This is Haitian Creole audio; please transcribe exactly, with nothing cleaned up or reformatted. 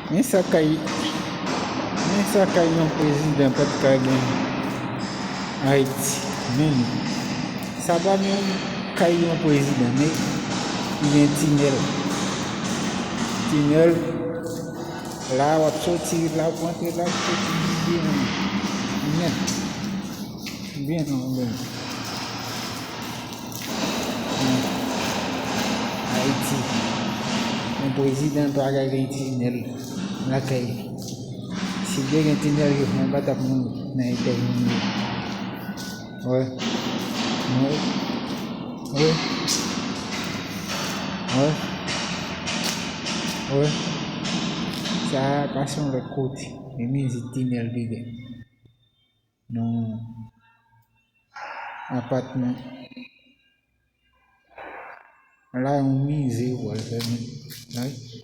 Men sa kay, men sa kay yon prezidan pa t ka gen Ayiti. Men sa pa menm kay yon prezidan, men li gen tinèl. Tinèl, la w ap soti, la w ap rantre, la w ap soti, byen, byen, byen, byen. Ayiti. Yon prezidan pa ka gen tinèl lakay li. Si te gen tinèl yo, mwen pa t ap mouri nan eta yo mouri. Wè. Wè. Wè. Wè. Wè. Sa a pase yon lòt kote. Men mizik tinèl li gen. Non. Apatman. La, yon mize ou pral fè menm. Wi.